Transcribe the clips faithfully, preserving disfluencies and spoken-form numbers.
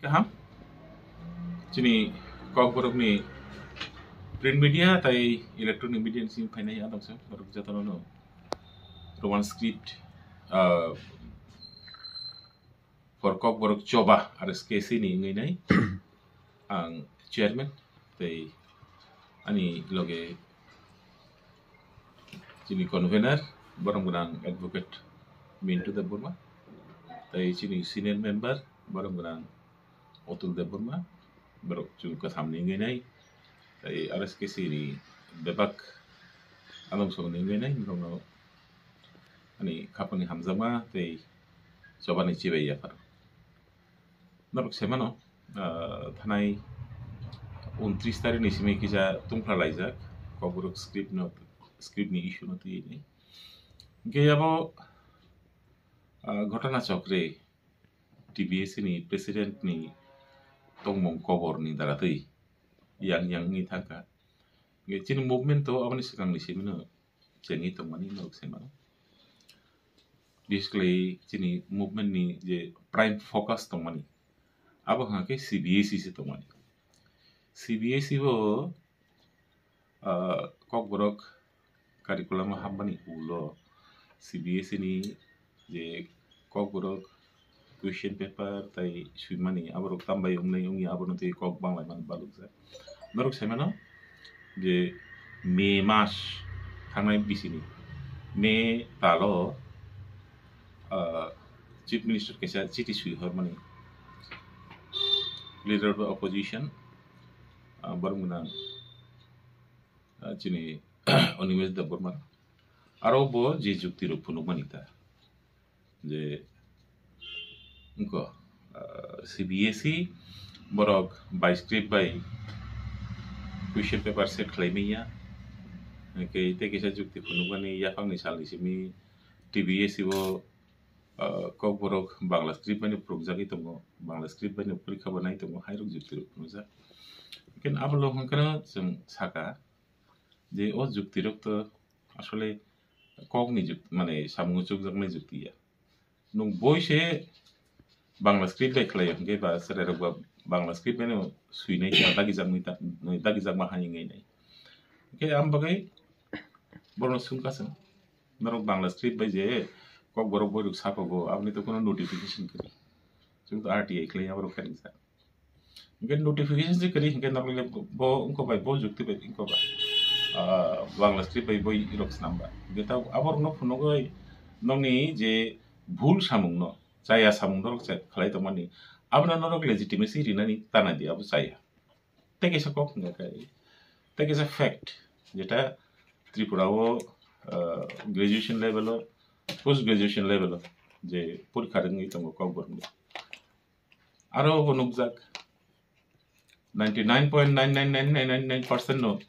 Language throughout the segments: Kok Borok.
Kaham. Chini Kokborokni print media tai electronic media ni simi phainai adamsa borok jotono no Roman script, ah, for Kokborok Choba R S K C ni wngwi nai. Ang chairman tei ani loge chini convener, borom gwnang advocate Mintu Debbarma, tei chini senior member, borom gwnang Otul Debbarma, borok chwng kwtham ni wngwi nai, tei R S K C ni bebak adamsong ni wngwi nai, borokno ani khapangni hamjakma tei chobani chibai yaphar. Norok sai mano, ah, thanai untris tarikh ni simi kisa tungphla laijak, Kokborok script no, script ni issue no twiwi ni. Hingke abo, ah, ghotona chokre T B S ni president ni tongmung kobor ni dara twi yang yang wngwi thangkha. Hingke chini movement to aboni swkang ni simi no chengwi tongmani norok sai mano. Basically chini movement ni je prime focus tongmani abo hwnkha khe C B S E se tongmani. C B S E bo, ah, Kokborok curriculum o hapmani ulo C B S E ni je Kokborok question paper tai swimani aborok tambai wngnai wngya abono tei kok banglaimani balukjak. Norok sai mano je May mas thangnai bisini May talo, ah, Chief Minister kaisa chithi swi hormani Leader of the Opposition, ah, borok gwnang, ah, chini Animesh Debbarma. Aro bo je jukti rok phunukmani ta je wngkha, ah, C B S E borok bai script bai question paper set khlai manya. Hingke tei kaisa jukti phunukmani yaphangni salni simi T B S E o, ah, Kokborok Bangla script bai no phunukjagwi tongo, Bangla script bai no porikha bo nai tongo, hairok jukti rok phunukjak. Hingke abo lo hwnkheno chwng saka je o jukti rok to asole kokni juk-, mane samung chukjaknai jukti ya. Nwng boi se Bangla script bai khlai hwnkhe ba chwrairok ba Bangla script bai no swinai khe dagijaknai ta-, dagijakma hai wngwi nai. Hingke ang bagwi borokno swngkha chwng, norok Bangla script bai je Kokborok boirok sakogo aboni to kono notification kwrwi. Chwng to R T I khlai aborok khe ringjak. Hingke notification se kwrwi hingke norokle bo wngkha bai, bo jukti bai wngkha ba, ah, Bangla script bai boi rok swnam ba. Hingke ta aborokno phunugwi nokni je bhul samungno, chaya samung norok cha-, khlai tongmani, abono norok legitimacy rinani tana di, abo chaya. Tei kaisa kok hwnka khe, tei kaisa fact, jeta Tripura o, ah, graduation level o, post graduation level o je porikha rwngwi tongo Kokborok ni. Aro bo nukjak, ninety nine point nine nine nine nine nine percent no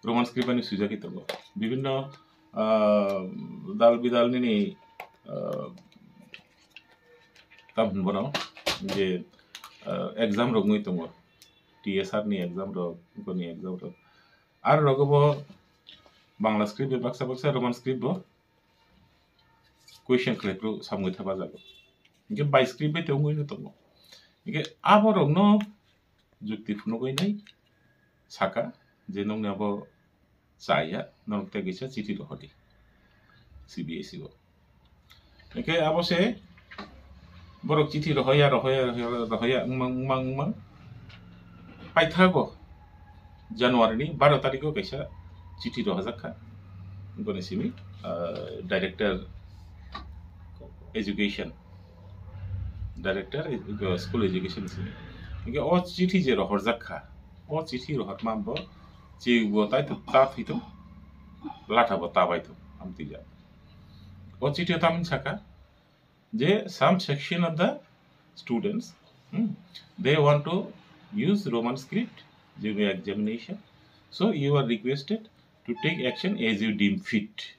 Roman script bai no swijagwi tongo. Bibinno, ah, dal bidal nini, ah, tam hwn bono je, ah, exam rok wngwi tongo, T S R ni exam rok, wngkoni exam rok. Aro rogo bo Bangla script bai baksa baksa Roman script bo question khlai phuru samung thapa jago. Hingke bai script bai tongwi no tongo. Hingke aborokno jukti phunugwi nai saka je nokni abo chaya, norok tei kisa chithi rohordi C B S E o. Hingke abo se borok chithi rohoya, rohoya, rohoya, rohoya, wngmang, wngmang, wngmang. Paithago January ni baro tarikh o kaisa chithi rohorjak kha. Boni simi, ah, Director Education, Director Edu-, School Education simi. Hingke o chithi je rohorjak kha, o chithi rohorma bo chibo tai ta thwitung, latha bo ta baitung, amtwi ja. O chithi o tamni saka, je some section of the students, hmm, they want to use Roman script during examination, so you are requested to take action as you deem fit.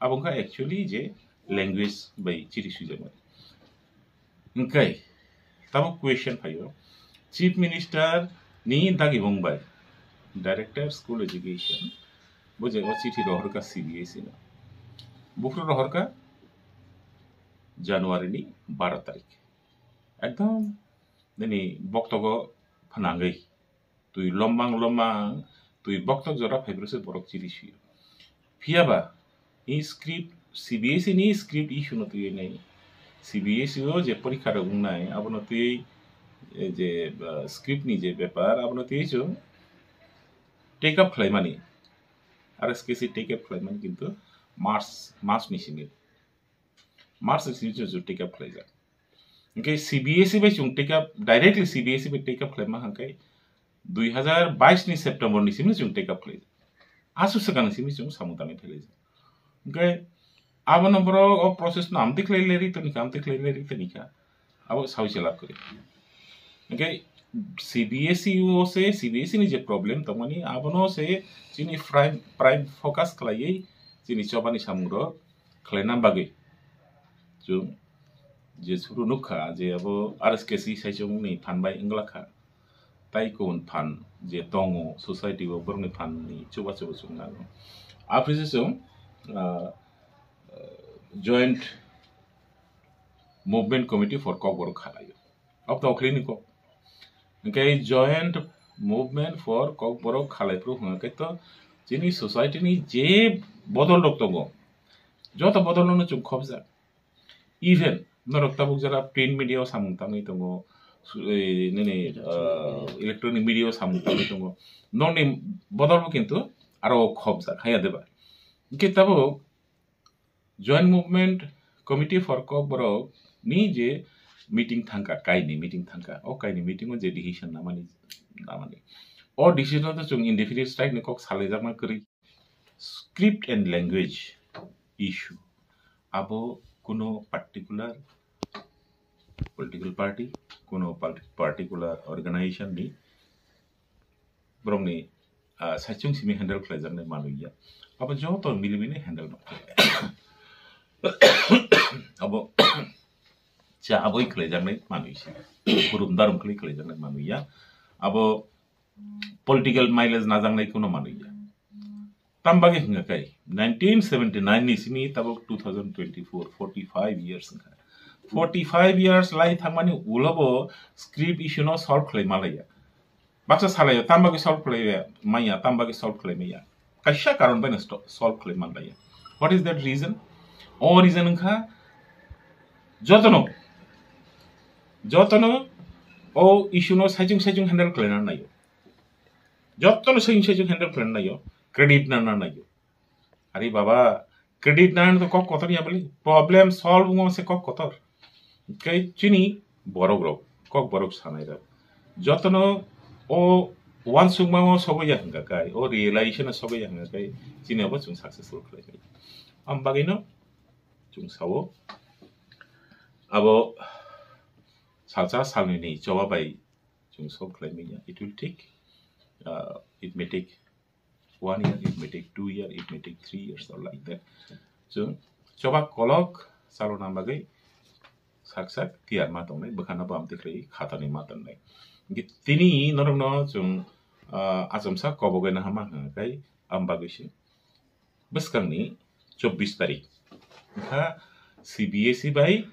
Abo wngkha actually je language bai chiri swijak bai. Hingkai tamo question phaio, Chief Minister ni dagimung bai Director School Education bo je o chithi rohorkha C B S E no. Buphuru rohorkha January ni baro tarik. Ekdom nini boktogo phnangwi twi lombang lombang twi boktok jora phaibrwse borok chiri sio. Phiyaba i script, C B S E ni script issue no twi nai. C B S E o je porikha rok wngnai abono twi, eh, je, ah, script ni je bepar abono twi chwng take up khlaimani. R S K C take up khlaimani kintu March, March ni simi. March ni simi chwng take up khlaijak. Hwnkhe C B S E bai chwng take up, directly C B S E bai take up khlaima hwnkhe dui hazar bais ni September ni simi chwng take up khlai. Aswk swkang ni simi chwng samung tangwi phailaijak. Hwnkhe abono borok o process no amtwi khlai leri toni kha, amtwi khlai leri toni kha. Abo sawi se lab kwrwi. Hwnkhe C B S E o se, C B S E ni je problem tongmani abono se chini prime, prime focus khlaiwi chini chobani samung rok khlaina bagwi chwng je suru nukha je abo R S K C saichung ni phan bai wngla kha. Tai kubun phan je tongo society o borokni phan ni chuba chuba chwng nango. Aphuru se chwng, ah, Joint Movement Committee for Kokborok khalaio. Abo to okhli ni kok. Hwnkhe Joint Movement for Kokborok khalai phuru hwnkhe to chini society ni je bodol rok tongo, joto bodol no chwng khobjak. Even norok tabuk jora print media o samung tangwi tongo, su-, ei, nini, ah, electronic media o samung tangwi tongo. Nokni bodol bo kintu aro khobjak, haiya deba? Hwnkhe tabuk Joint Movement Committee for Kokborok ni je meeting thangkha, kaini meeting thangkha, o kaini meeting o je decision namani, namani. O decision o to chwng indefinite strike ni kok salaijakma kwrwi. Script and language issue. Abo kuno particular political party, kuno parti-, particular organization ni borokni, ah, saichung simi handle khlaijaknai manwi ya. Abo joto milibini handle no khlai. Abo cha aboi khlaijaknai manwi se. Kurum darum khlai khlaijaknai manwi ya. Abo political mileage najaknai kuno manwi ya. Tam bagwi hwnga kai, nineteen seventy nine ni simi tabuk two thousand twenty four, forty five years wngkha. Forty five years lai thangmani ulo bo script issue no solve khlai malaiya. Baksa salaio, tam bagwi solve khlai maya, tam bagwi solve khlai maya. Kaisa karon bai no sto-, solve khlai manlaiya. What is that reason? O reason wngkha jotono, jotono o issue no saichung saichung handle khlaina naio. Jotono saichung saichung handle khlaina naio, credit nana naio. Ari baba, credit nana to kok kotor ya bali, problem solve wngma se kok kotor. Kai chini borok rok, kok borok sanai rok. Jotono o wansukma o sogo ya hwnga kai, o realization o sogo ya hwnga kai, chini abo chwng successful khlai kai. Am bagwi no chwng sao, abo salsa salnwi ni choba bai chwng solve khlai manya. It will take, uh, it may take one year, it may take two year, it may take three years or like that. Chwng choba kolok chalona bagwi sak sak tiyar ma tongnai, bwkhano bam tikhlai khatani ma tongnai. Hwnkhe tini norokno chwng, ah, achomsa kobogwi nahama hwnka kai am bagwi se bwskangni chobbish tarik wngkha C B S E bai,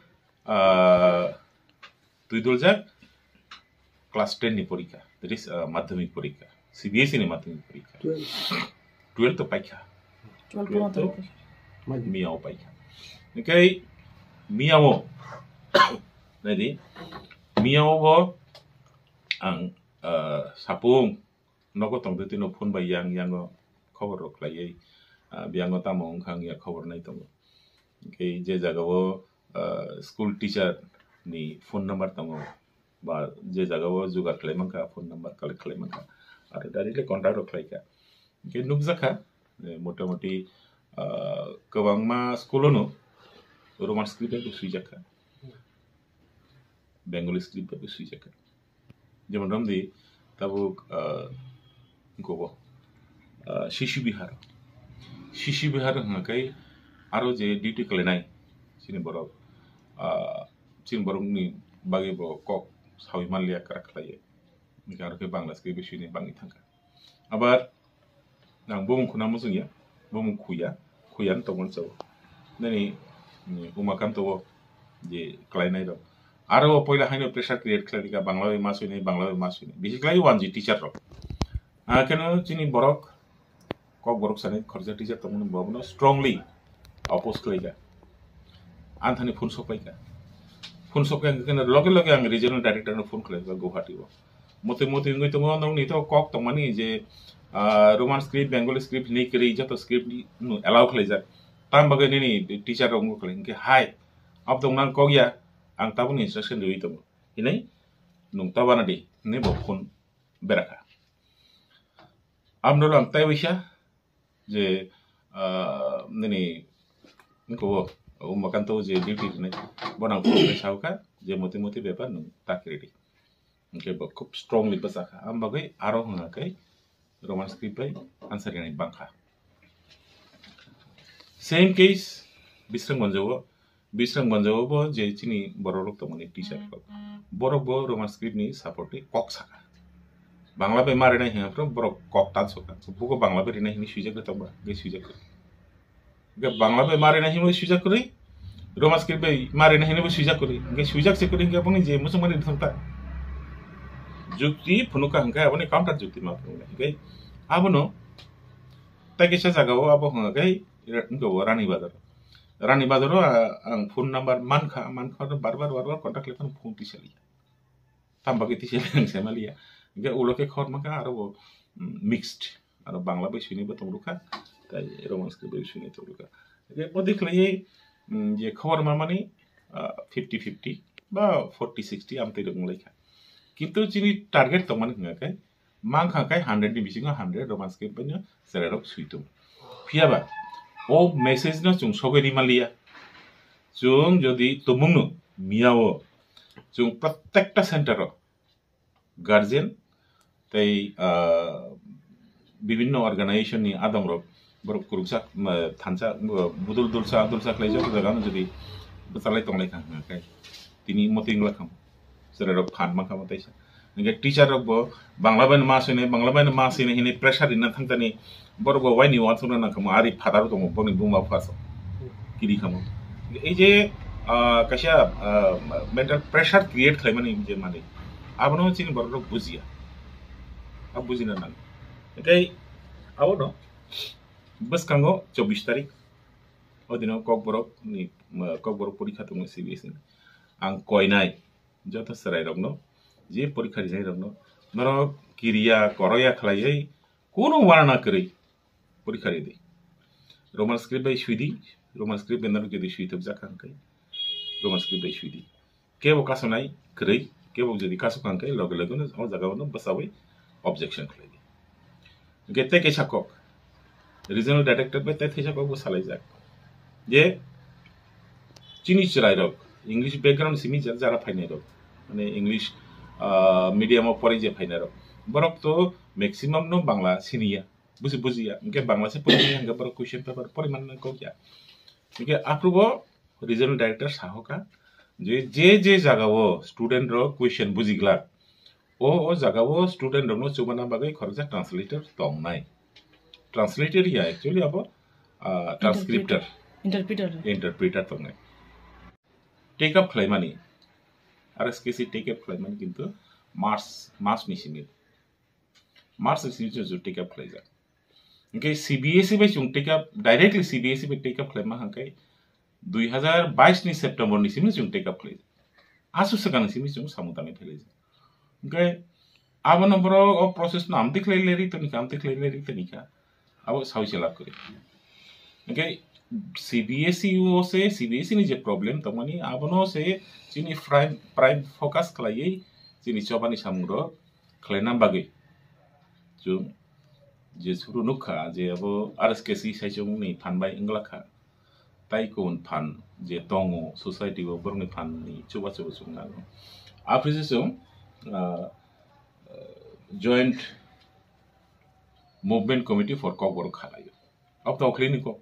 ah, twidoljak class ten ni porikha, that is, ah, madhyamik porikha, C B S E ni madhyamik porikha. Twelve. Twelve to paikha. Twelve Twelve to to miyao paikha. Hwnkhe miyao, naidi, miyao bo ang, ah, sapung nogo tongtwi twino phone bai yang yango khobor rok khlaiwi, ah, biyango tamo wngkha wngya khobor nai tongo. Hwnkhe je jagao, ah, school teacher ni phone number tongo, ba je jagao jugar khlai mankha, phone number collect khlai mankha, aro directly contact rok khlaikha. Hwnkhe nukjakha, eh, motamoti, ah, kwbangma school-o no Roman script bai swijakha, Bengali script bai swijakha. Jemon romdi tabuk, ah, gobo, ah, Shishu Vihar. Shishu Vihar hwnkha khe aro je duty khlainai chini borok, ah, chini borokni bagwi bo kok sawi manliya kwrak khlaiwi. Hwnkhe aro khe Bangla script bai swinai bangwi thangkha. Abar ang bumung khuna muchungya, bumung khuya, khuya no tongmani chao. Nini, mm, Umakant o je khlainai rok, Aro o poila haino pressure create khlai dika, Bangla bai ma swinai, Bangla bai ma swinai. Bisi khlai wanji teacher rok. Ah, keno chini borok, kok borok sani khoroksa teacher tongmani bo abono strongly oppose khlai ka. Anthani phone sok pai ka. Phone sok pai ka, keno loge loge ang regional director no phone khlai ka Guwahati o. Motwi motwi wngwi tongo, nokni to kok tongmani je, ah, Roman script, Bengali script hinwi kwrwi joto script ni no allow khlai jak. Tam bagwi nini teacher rok wngwi khlai, hwnkhe hai, abo tong nang kok ya, ang tabukni instruction riwi tongo. Hinwi nwng ta wana di, hinwi bo phone berakha. Amno ang tai waisa je, ah, nini, niko bo, o makan to je duty rinai, bo nang phone bai sao kha, je moti moti bepar nwng ta kiri di. Hwnkhe bo khub strongly bwsakha, am bagwi aro hwnga khe Roman script bai answer rinai bangkha. Same case, Bisramganj o, Bisramganj o bo je chini borok rok tongmani teacher rok, borok bo Roman script ni support ni kok saka. Bangla bai ma rinai hwnga phano borok kok tan soka. Buko Bangla bai rinai hinwi swijak rwi tongba, bai swijak rwi. Hwnkhe Bangla bai ma rinai hinwi swijak kwrwi, Roman script bai ma rinai hinwi swijak kwrwi. Hwnkhe swijak se kwrwi hwnkhe boni je muchungmani thangta. Jukti phunukha hwnkhe aboni counter jukti ma phunuknai. Hwnkhe abono tai kaisa jagao abo hwnga khe hwnkhe bo Rani Bazar. Rani Bazar o, ah, ang phone number mankha, mankha bar bar bar bar contact khlai phano phone tisa liya. Tam bagwi tisa liya ang sai ma liya. Hwnkhe ulo khe khor mankha aro bo, mm, mixed. Aro Bangla bai swinai bo tong rwkha, tai Roman script bai swinai tong rwkha. Hwnkhe bo dikhlaiwi, mm, je khobor manmani, ah, fifty fifty ba forty sixty amtwi rok wnglaikha. Kintu chini target tongmani hwnga khe, mankha khe hundred ni bisingo hundred Roman script baino chwrairok swi tongo. Phiya ba o message no chwng sogwi rima liya. Chwng jodi tumungno miyao chwng protekta center o guardian tei, ah, bibinno organization ni adongrok borok kwrwksa, ah, thansa, ah, budul dulsa dulsa khlai joto jagano jodi bwchalai tonglaikha hwnga khe tini motwi wnglakham. Chwrairok phan mankha mwtaisa. Hwnkhe teacher rok bo Bangla bai no ma swinai, Bangla bai no ma swinai hinwi pressure rina thangtani borok bo waini uansukna nangkha mo ari father tongo boni buma phaso kiri khamo. Ei je, ah, kaisa, ah, mental pressure create khlaimani je mani abono chini borok rok bujiya. Abo bujina nang. Hwnkhe abono bwskango chobbish tarik o dino Kokborok ni, ah, Kokborok porikha tongo C B S E ni. Ang koinai joto chwrairokno, je porikha rijanairokno, norok kiriya koroya khlaiwi kunu uanana kwrwi porikha ridi. Roman script bai swidi, Roman script bai norok jodi swithok jakha hwnkhe Roman script bai swidi. Kebo kasonai kwrwi, kebo jodi kasokha hwnkhe loge loge no o jaga o no bwchawi objection khlai di. Hwnkhe tei kaisa kok, regional director bai tei thaisa kok bo salaijak je chini chwrairok English background simi ja-, jara phainairok, mane English, ah, medium o porai je phainairok, borok to maximum no Bangla siniya, buji bujiya, hwnkhe Bangla se porimani hwnkhe borok question paper poriman nang kok ya. Hwnkhe aphuru bo regional director sahoka je, je, je jaga o student rok question bujiglak, o, o jaga o student rokno chubana bagwi khoroksa translator tongnai. Translator ya, actually abo, ah, transcriptor, interpreter, interpreter tongnai. Take up khlaimani, R S K C take up khlaimani kintu March, March ni simi, March ni simi chwng take up khlaijak. Hwnkhe C B S E bai chwng take up, directly C B S E bai take up khlaima hwnkhe dui hazar bais ni September ni simi chwng take up khlaijak. Aswk swkang ni simi chwng samung tangwi phailaijak. Hwnkhe abono borok o process no amtwi khlai leri tonikha, amtwi khlai leri tonikha. Abo sawi se lab kwrwi. Hwnkhe C B S E o se, C B S E ni je problem tongmani, abono se chini prime, prime focus khlaiwi chini chobani samungrok khlaina bagwi chwng je suru nukha je abo R S K C saichung ni phan bai wngla kha. Tai kubun phan je tongo society o borokni phan ni chuba chuba chwng nango. Aphuru se chwng, ah, Joint Movement Committee for Kokborok khalai o. Abo to okhli ni kok.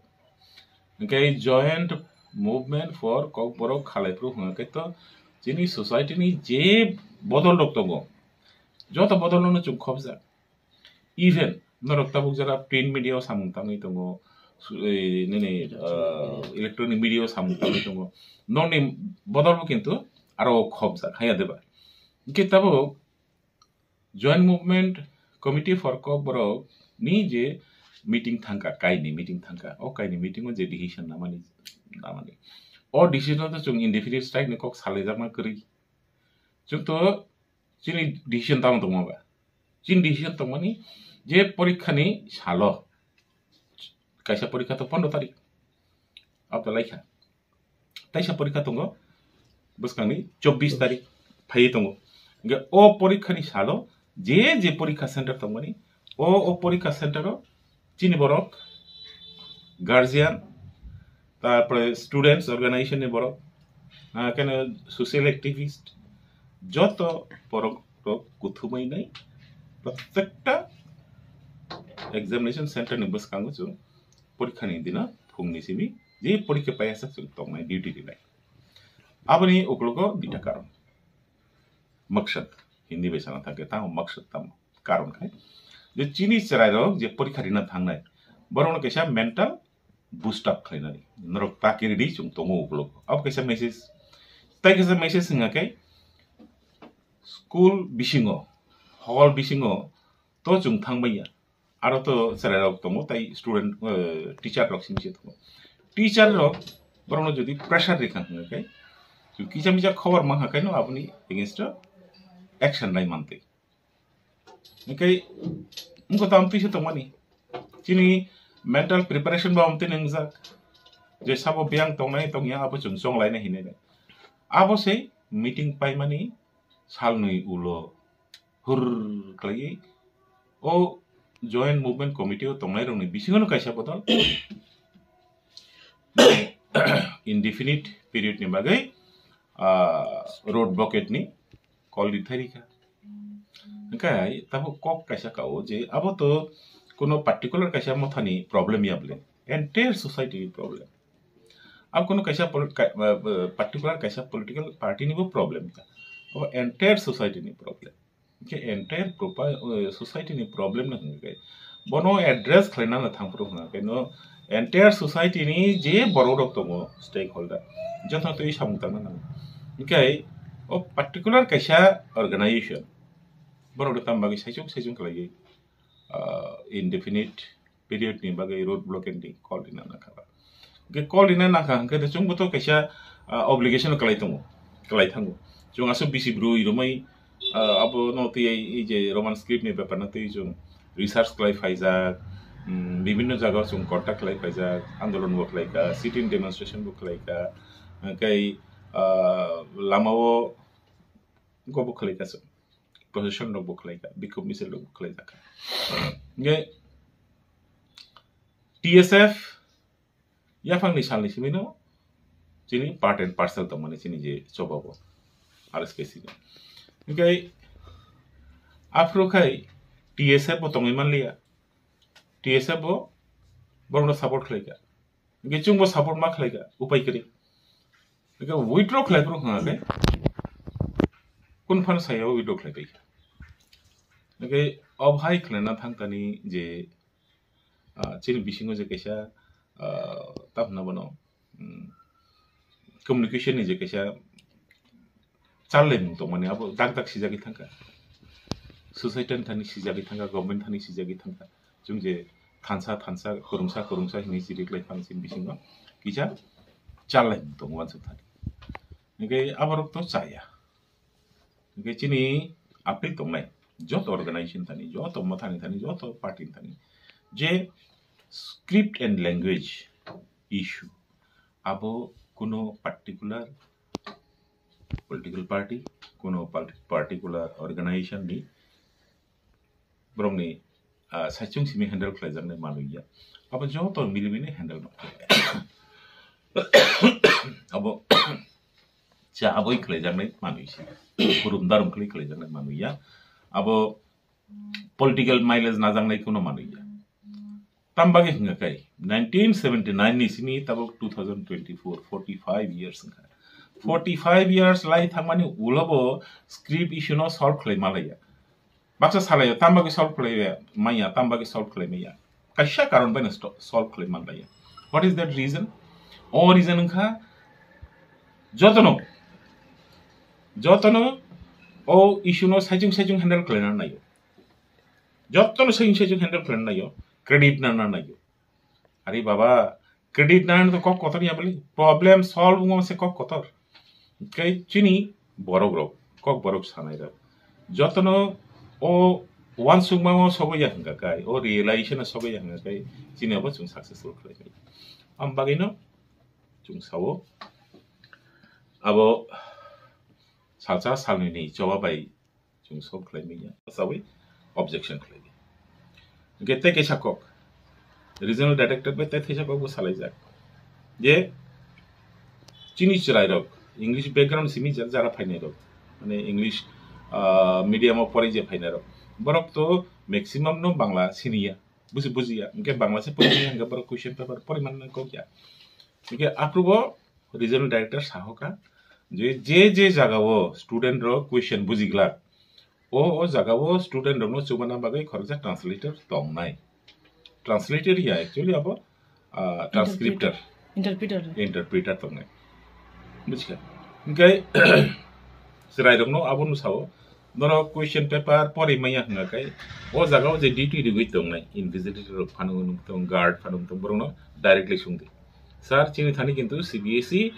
Hwnkhe Joint Movement for Kokborok khalai phuru hwnkhe to chini society ni je bodol rok tongo, joto bodol no chwng khobjak. Even norok tabuk jora print media o samung tangwi tongo, su-, ei, nini, ah, electronic media o samung tangwi tongo. Nokni bodol bo kintu aro khopjak haya deba. Hingke tabuk Joint Movement Committee for Kokborok ni je meeting thangka, kaini meeting thangka, o kaini meeting o je decision namani, namani. O decision o to chwng indefinite strike ni kok salaijakma kwrwi. Chwng to chini decision tamo tongma ba? Chini decision tongmani je porikha ni salo, kaisa porikha to pondro tarik, abo to laikha. Taisa porikha tongo, bwskangni chobbish tarik phaiwi tongo. Hingke o porikha ni salo je je porikha center tongmani, o, o porikha center o chini borok, guardian, tarpore students organization ni borok, ah, keno social activist, joto borok rok kuthumui nai protekta examination center ni bwskango chwng porikha ni dino phung ni simi je porikha paiyasa chwng tongnai, duty rinai. Aboni ukologo duita karon. Maksad, Hindi bai sana thangkhe tamo maksad tamo? Karon khai je chini chwrairok je porikha rina thangnai, borokno kaisa mental boost up khlainani norok ta kiri di chwng tongo ukologo. Abo kaisa message. Tai kaisa message wngkha khe school bisingo, hall bisingo to chwng thangbai ya. Aro to chwrairok tongo, tai student, eh, teacher rok simi se tongo. Teacher rok borokno jodi pressure rikha hwnkhe, chwng kisa misa khobor mankha khe no aboni against o action lai mantwi. Hingke wngkha tamo twi se tongmani. Chini mental preparation bo amtwi nwngjak. Je sabo biyang tongnai tongya abo chwng chonglaina hinwi. Abo se meeting paimani salnwi ulo hur khlaiwi o Joint Movement Committee o tongnairokni bisingono kaisa bodol indefinite period ni bagwi, ah, road blockade ni call ri thai rikha. Hingke tabuk kok kaisa kao je abo to kuno particular kaisa mothani problem ya bole, entire society ni problem. Abo kuno kaisa pol-, ka-, ah, ah, particular kaisa political party ni bo problem ya, abo entire society ni problem. Hingke entire propa-, eh, society ni problem no hingke bono address khlaina no thangphuru hwnka khe no entire society ni je borok rok tongo stakeholder, joto twi samung tangna nango. Hingke o particular kaisa organization borok rok tamo bagwi saichung saichung khlaiwi, ah, indefinite period ni bagwi road blockade ni call rina nangkha ba. Hingke call rina nangkha hingke de chwngbo to kaisa, ah, obligation kwlai tongo, kwlai thango. Chwng aswk bisi bwrwi romwi, ah, abo no twi ei je Roman script ni bepar no twi chwng research kwlai phaijak, mm, bibinno jaga o chwng contact kwlai phaijak, andolon bo khlaika, sit-in demonstration bo khlaika, hingke, ah, lama o go bo khlaika chwng, procession rok bo khlaika, bikhub misil rok bo khlaijakha. Hingke T S F yaphangni salni simi no chini part and parcel tongmani chini je choba bo R S K C ni. Hingke aphuru khai T S F bo tongwi manliya, T S F bo borokno support khlaika. Hingke chwngbo support ma khlaika, upai kwrwi. Hingke withdraw khlai phuru hwnka khe kun phano saya withdraw khlai paikha. Hingke o bahai khlaina thangkani je, ah, chini bisingo je kaisa, ah, tamo hwnna bono, mm, communication ni je kaisa chalai mung tongmani abo dak dak sijagwi thangkha. Society ni thani sijagwi thangkha, government thani sijagwi thangkha. Chwng je thansa thansa, kwrwngsa kwrwngsa hinwi chiriklai phano chini bisingo kisa chalai mung tongo wansuk thani. Hingke aborok to chaya. Hingke chini appeal tongnai joto organization thani, joto mothani thani, joto party ni thani je script and language issue abo kuno particular political party, kuno pal-, particular organization ni borokni, ah, saichung simi handle khlaijaknai manwi ya. Abo joto milimini handle no khlai. Abo cha aboi khlaijaknai manwi se. Kurum darum khlai khlaijaknai manwi ya. Abo political mileage najaknai kuno manwi ya. Tam bagwi hwnka khe nineteen seventy nine ni simi tabuk two thousand twenty four, forty five years wngkha. Forty five years lai thangmani ulo bo script issue no solve khlai malaiya. Baksa salaio, tam bagwi solve khlai maya, tam bagwi solve khlai maya. Kaisa karon bai no sto-, solve khlai manlaiya. What is that reason? O reason wngkha jotono Jotono o issue no saichung saichung handle khlaina naio. Jotono saichung saichung handle khlaina naio. Credit nana naio. Ari baba, credit nana to kok kotor ya bali. Problem solve wngma se kok kotor. Kai chini borok rok, kok borok sanai rok. Jotono o wansukma o sobo ya hwnga kai, o realization o sobo ya hwnga kai, chini abo chwng successful khlai kai. Am bagwi no chwng sao. Abo salsa salnwi ni choba bai chwng solve khlai manya. Sawi objection khlai di. Hingke tei kaisa kok. Regional director bai tei kaisa kok bo salaijak. Je chini chwrai rok English background simi jak jara phainai rok. Mane English, ah, medium o porinai phainai rok. Borok to maximum no Bangla siniya. Buji bujiya. Hingke Bangla se porinai hingke borok question paper poriman nang kok ya. Hingke aprubo regional director sahoka je, je, je jaga o student rok question bujiglak, o, o jaga o student rok no chubana bagwi khoroksa translator tongnai. Translator ya actually abo, ah, transcriptor, Interpreter. Interpreter tongnai. Bujiga. Hingke chwrai rok no abo no sao, norok question paper pori manya hwnga kai, o jaga o je duty rigwi tongnai, invigilator rok phano wng tong, guard phano wng tong, borok no directly sungdi. Sir, chini thani kintu C B S E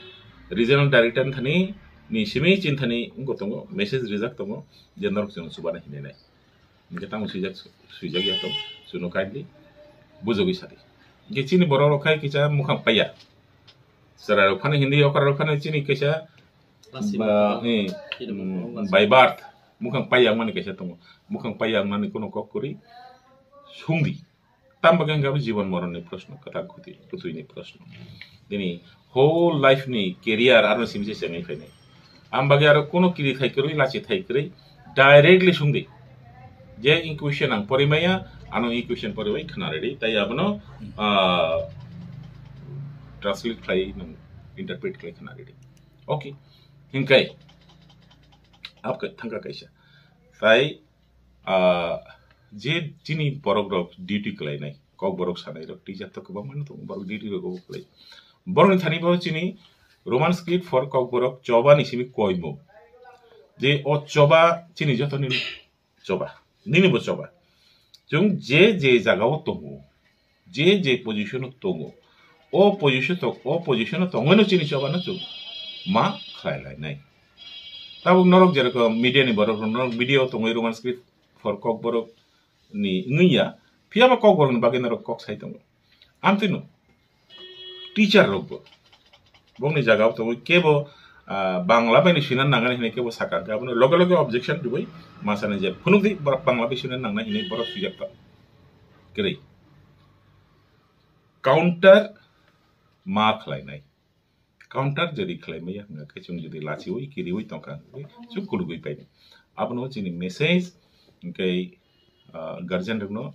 regional director ni thani ni simi chini thani wngkha tongo, message rijak tongo je norok chwng chubana hinwi nai. Hingke tamo swijak, swijak ya tong, chwngno kindly bujogwi sadi. Hingke chini borok rok khai kisa mukhang paiya. Chwrai rok phano hindi okra rok phano chini kaisa Lasima ba, eh, chini mm, borok by birth mukhang paiya mani kaisa tongo. Mukhang paiya mani kono kok kuri sungdi. Tam bagwi hwnka bo jibon moron ni proshno, kwthang kwtwi, kwtwi ni proshno. Nini whole life ni career aro simi se chengwi phainai. Am bagwi aro kono kiri thai kwrwi, lachi thai kwrwi, directly sungdi. Je equation ang pori maya, ano equation pori bai khna ready. Tai abono, ah, translate khlai nang interpret khlai khna ready. Okay. Hinkai. Apka thangka kaisa. Tai ah, je chini borok rok duty khlainai, kok borok sanai rok, teacher to kwbangma no tongo, borok duty rok obo khlai. Borok ni thani bo chini Roman script for kok borok choba ni simi koimung. Je o choba chini joto ni choba, nini bo choba. Chwng je je jaga o tongo, je je position o tongo, o position to, o position o tongwi no chini choba no chwng ma khlai lai nai. Tabuk norok jerokom media ni borok rok, norok media o tongwi Roman script for kok borok ni wngwi ya, phiya ba kok borok ni bagwi norok kok sai tongo. Amtwi no teacher rok bo bongni jaga o tongwi kebo, ah, Bangla bai ni swina nangani hinwi kebo saka, hwnkhe abono loge loge objection riwi ma sanai je phunukdi borok Bangla bai swina nangnai hinwi borok swijak tongo. Kwrwi. Counter ma khlainai. Counter jodi khlai maya hwnga khe chwng jodi lachiwi kiriwi tongkha hwnga khe chwng kulugwi painai. Abono chini message hwnkhe, ah, guardian rokno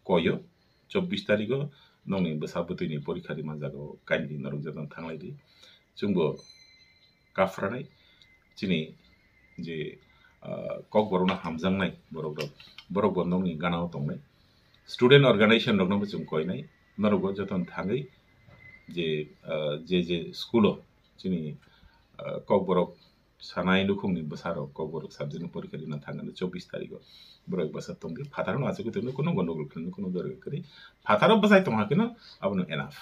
koyo chobbish tarigo nongni bwsa bwtwini porikha rima jaga o kainwi norok jotono thanglai di. Chwngbo kaphranai chini je, ah, kokborokno hamjaknai borok rok, borok bo nokni gana o tongnai. Student organization rokno bo chwng koinai, norok bo jotono thangwi je, ah, je je school o chini, ah, kokborok sanai nukhungni bwsarok kokborok subject ni porikha rina thangani chobbish tarigo borok bwsa tongdi phataro no achugwi tongdi, kuno gondogol khwlwino kuno dorga kwrwi. Phataro bwsai tongha kheno abono enough.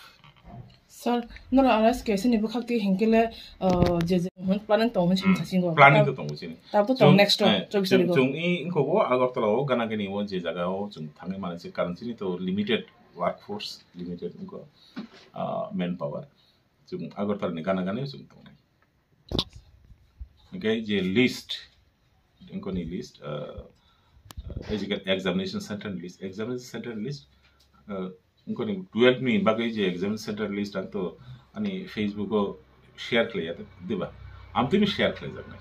Sir, noro aras kaisa ni bwkhak twi hinkhe le, uh, je je hwn planning tong hwn sim Hmm. sasingo. Planning to tongo chini. Tabuk to tong Chwng, next to eh, chwng, chwng i wngkho bo Agartala o gana gini o je jaga o chwng thangwi mani se karon chini to limited workforce, limited wngkho, uh, manpower. Chwng Agartala ni gana gani o chwng tongnai. Hingke je list, wngkoni list, uh, uh, educa-, examination center list, examination center list, uh, wngkoni twelve ni bagwi je examination center list ang to ani Facebook o share khlaiya, diba? Amtwino share khlaijaknai.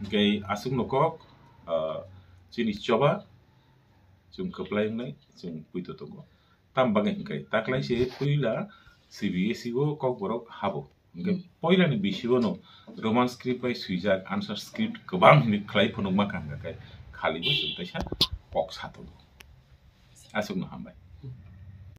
Hingke aswkno kok, uh, chini choba, chwng kwplai wngnai, chwng puito tongo. Tam bagwi hingke taklai se puila C B S E o kokborok habo. Hingke Hmm. poilani bisingo no Roman script bai swijak answer script kwbang hinwi khlai phunukma kha hingka khe khali bo chwng teisa kok sa tongo. Aswkno hambai.